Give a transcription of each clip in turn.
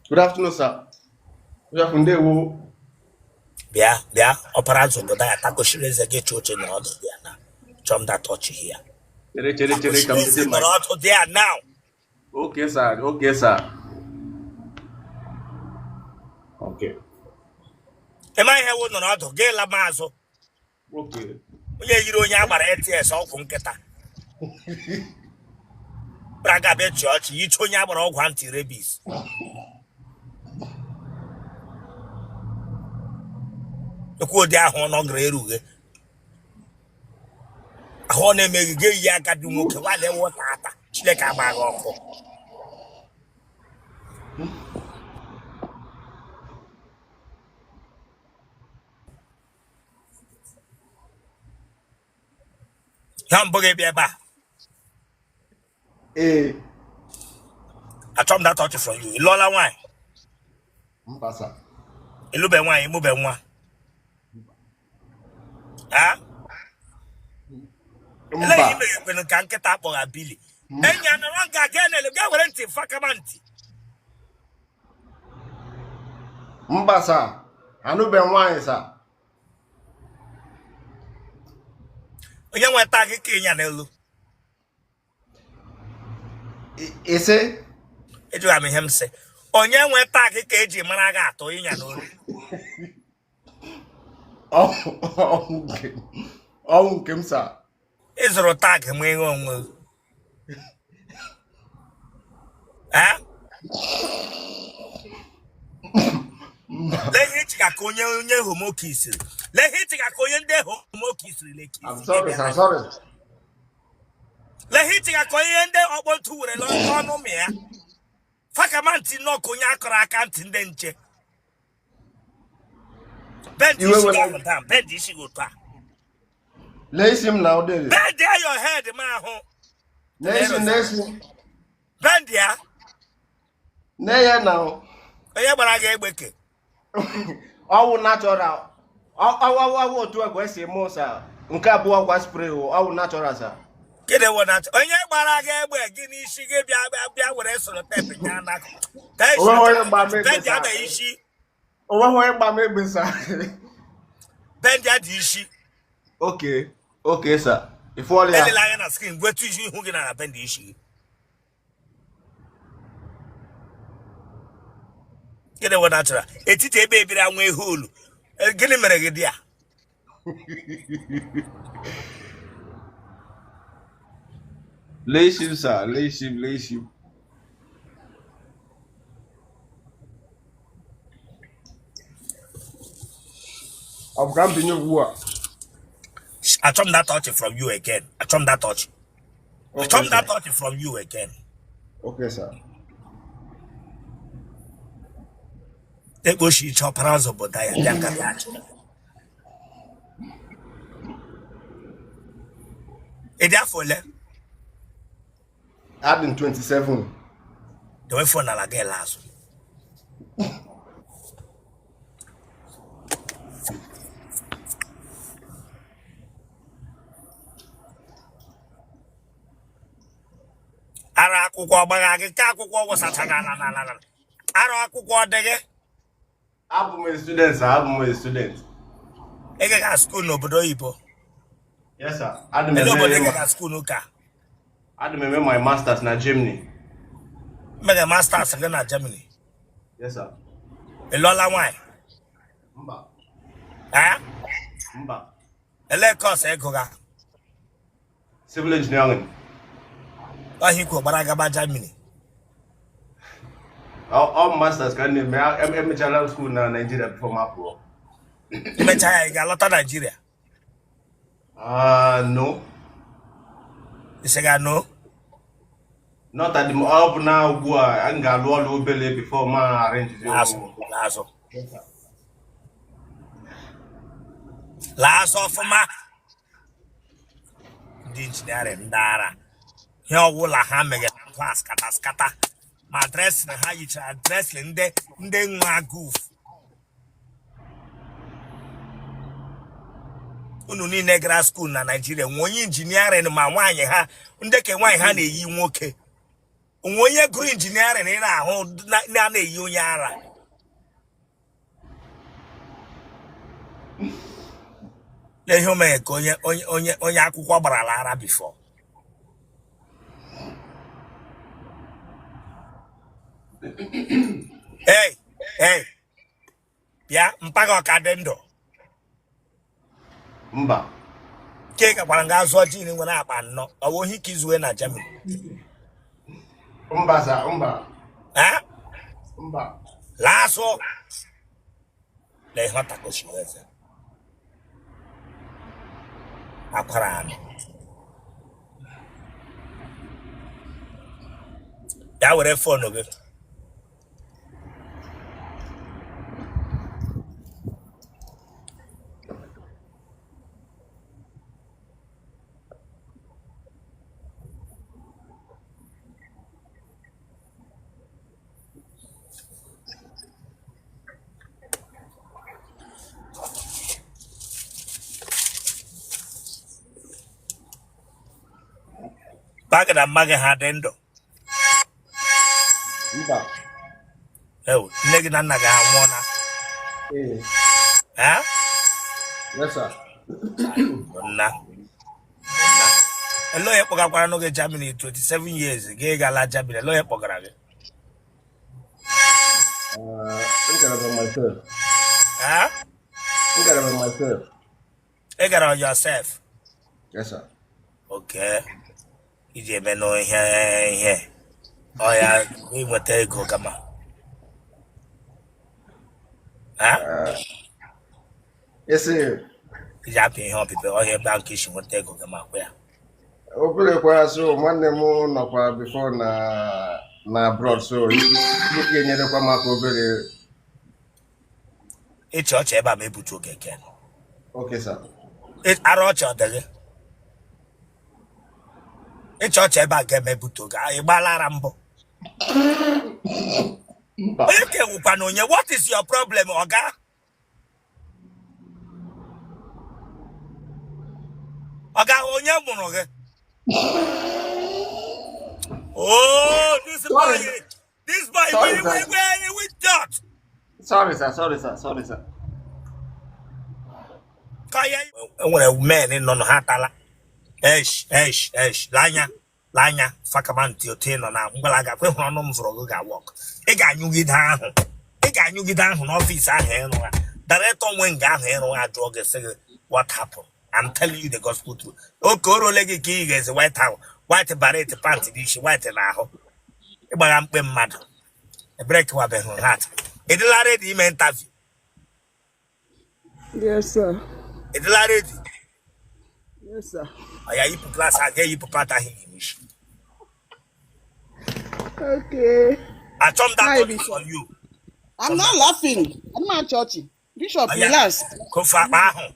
Good afternoon, sir. Good afternoon, ndewo. Bịa bịa, ọpara nzụ obodo ya takoshiri eze gị chọọ oche nọrọ ọdụ dị ya na chọm that touch here. Chere chere chere ka m Takoshiri eze dozie mic. nọrọ ọdụ dị ya now. Okay, sir. Okay, sir. Okay. Ịma ihe wụ nọrọ ọdụ gị la m azụ. Okay. Onye yiri onye agbara ATS ọgwụ nkịta. Braga bịa chịa ọchị yicha onye agbara ọgwụ anti rabies. Ekwu ụdị ahụ ọ nọgara erughe. Ahụ ọ na-emeghị gị eyi agadi nwoke nwaanyị wụta ata Chineke agbaghị ọkụ. Ha mbụ gị bịa ebe a. Ee. Achọ m that touch from you. Ị lụọla nwaanyị? Mba, sir. Ị lụbe nwaanyị, ị mụbe nwa? Ha? Ele Mba. ihe meghekwenụ ka nkịta akpọgha bili. Enyi anọrọ nga gaa na-ele gaa were ntị fakama ntị. Mba, sir. Anụbe nwaanyị, sir. Onye nweta gị ka ịnya n'elu. Ise. Ejụghị m ihe m sị. Onye nweta gị ka eji mara gị atụ ịnya n'olu. Ọnwụ nke m, sir. Ị zụrụ tag ma ihe onwe gị. Eh? Lee ihe ịchịga ka onye onye homoki siri. Lee ihe ịchịga ka onye ndị homoki siri leki I'm isi sorry, gị sir. bịa. Sorry. Lee ihe ịchịga ka onye ndị ọkpọ ntu were ọnụ mị ya. Fakama ntị nọ ka onye akọrọ aka ntị ndị nche. Bend Iwe isi gị were ahụ down. Bend isi gị otu a. Lee isi m na ụdịrị. Bend your head ma ahụ. Lee isi, lee isi. Bend ya. Nee ya na Onye gbara gị egbe ke. Ọwụ natural. Ọwụ otu a ka esi eme ụsa. Nke abụọ gwa spray ọwụ natural, sir. Gịnị wụ na onye gbara gị egbe gị n'isi gị bịa bịa bịa were sellotape nya n'akụkụ. Ka esi Onweghị onye gba m egbe, bend ya sir. na isi. Onweghị onye gba m egbe, sir. Bend ya dị isi. Okay. Okay, sir. Ị fụọla ya. Elela anya na screen gwetu isi ihu gị na bend isi gị. Gịnị wụ natural? Etiti ebe ebiri anwụ ehu olu. Gịnị mere gị dị a? Lee isi m, sir. Lee isi m, lee isi m. Ọ bụ ka m binye ugbu a. Achọ m that touch from you again. Achọ m that touch. Achọ Okay, m that sir. touch from you again. Okay, sir. Ekpochi iche ọpara ọzọ bụ da ya bịa ka bịa achị. Ị dị afọ ole? Adị m 27. Dewe phone ala gị laa azụ. Ara akwụkwọ ọgbagha gị ka akwụkwọ wụsacha na na na na. Ara akwụkwọ ọ dị gị? Abụ m a student, sir. Abụ m a student. Ị gaga school n'obodo oyibo? Yes, sir. Adị m Ele obodo ị eme gaga school n'ụka? Adị m eme my masters na Germany. Mega masters gị na Germany. Yes, sir. Ị lụọla nwaanyị? Mba. Eh? Mba. Ele course ị gụga? Civil engineering. Ọhịa ikwu gbara gaba Germany. All masters ka m na-eme. Emechala m school na Nigeria before m apụọ. Emechaa ya ị ga-alọta Nigeria? Ah, no. Ị sị ga no? Not at the ọ bụ na ugbu a m ga-alụ ọlụ obele before ma arrange Azụ, azụ. Laa azụ ọfụma. Ndị engineering ndị ara ihe ọwụla ha megere na class scatter scatter ma dressing ha yichara dressing ndị ndị nwa goof unu niile gara school na Naịjirịa nwe onye engineering ma nwaanyị ha ndị ke nwaanyị ha na-eyi nwoke Onwe onye gụrụ engineering ị na-ahụ na-eyi onye ara. Lee ihe o mere ka onye onye onye onye akwụkwọ gbarala ara before. Hey, hey, bịa mpa gị ọ ka dị ndụ? Mba. Ke gakwara nga zụọ jean nwere akpa anọ, ọ bụ ohi ka i zuwe na Germany? Mba sir, mba. Eh? Mba. Laa azụ. Lee ihe ọ takochiri eze. Akwara anụ. Bịa were phone gị. Mpa gị na mma gị ha dị ndụ? Mba. Ew, nne gị na nna gị anwụọla? Ee. Eh? Yes, sir. Nna. Nna. Ele onye kpọgakwara gị Germany 27 years gị gala Germany, ele onye kpọgara gị? M gara by myself. Eh? M gara by myself. Ị gara on yourself? Yes, sir. Okay. Iji eme n'ihe ihe ọ ya inweta ego kama. Ha? Esi Iji apị ihe ọpịpị ọhịa ebe ahụ ka isi nweta ego kama kwa ya. Obere so nwanne m nọkwa before na na abroad, so ihe enyerekwa m aka obere. Ịchị ọchị ebe a ma ebutu oge ke. Okay, sir. Ara ọchị ọ dị gị? Ịchị ọchị ebe a ga-eme ebute oge. Ị gbaala ara mbụ? Mba. Onye ka ewukwa na onye, what is your problem, ọga? Ọga, onye mụrụ gị? Oh, this boy, Sorry. this boy, Sorry, we sir. we dot. Sorry, sir. Sorry, sir. Sorry, sir. Ka ya enwere men nọ nọ ha tala. Esh, esh, esh, lanya, lanya, fakama ntị otu ị nọ na mgbalaga kwe hụrụ ọnụ m vụrụ gị ga-awọk. Ị ga-anyụgide ahụ. Ị ga-anyụgide ahụ n'ọfịs ahụ ịrụ ha. Director nwe nga ahụ ịrụ ha jụọ gị sị gị what happened? I'm telling you the gospel truth. Oke o ruole gị ka ị ga-ezi white ahụ, white beret pant n'isi, white n'ahụ. Ịgbagha mkpe mmadụ. Ebere kewabeghị heart. Ị dịla ready ime interview? Yes, sir. Ị dịla ready? Yes, sir. Ọ ya yipụ glass a ga-eyipụ pant ahụ iyi n'isi. Okay. Achọ m that Hi, body Bishop. for you. I'm not laughing. I'm not churchy. Bishop, Ọya, relax. kofe akpa ahụ.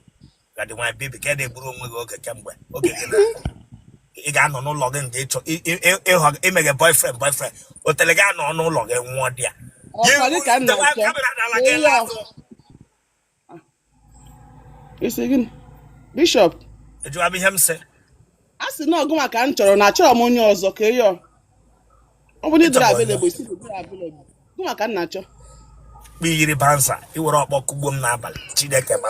Gadị nwa baby ka ị na-egburu onwe gị oge kemgbe oge gị na ị ga-anọ n'ụlọ gị nke ịchọ ịghọ imeghe boyfriend boyfriend otele gị anọ n'ụlọ gị nwụọ di ya. Ọkwa dị ka m na-achọ. Camera n'ala gị Eya. azụ. Isi gịnị? Bishop, Ejụwa m ihe m sị. a sị na ọgụ maka m chọrọ na achọrọ m onye ọzọ ka eyọ. Ọ bụrụ na ị dịrị available, isi na dịrị available. Gụ maka m na-achọ. Kpa iyiri bansa, iwere ọkpọ kụgbuo m n'abalị. Chineke ma.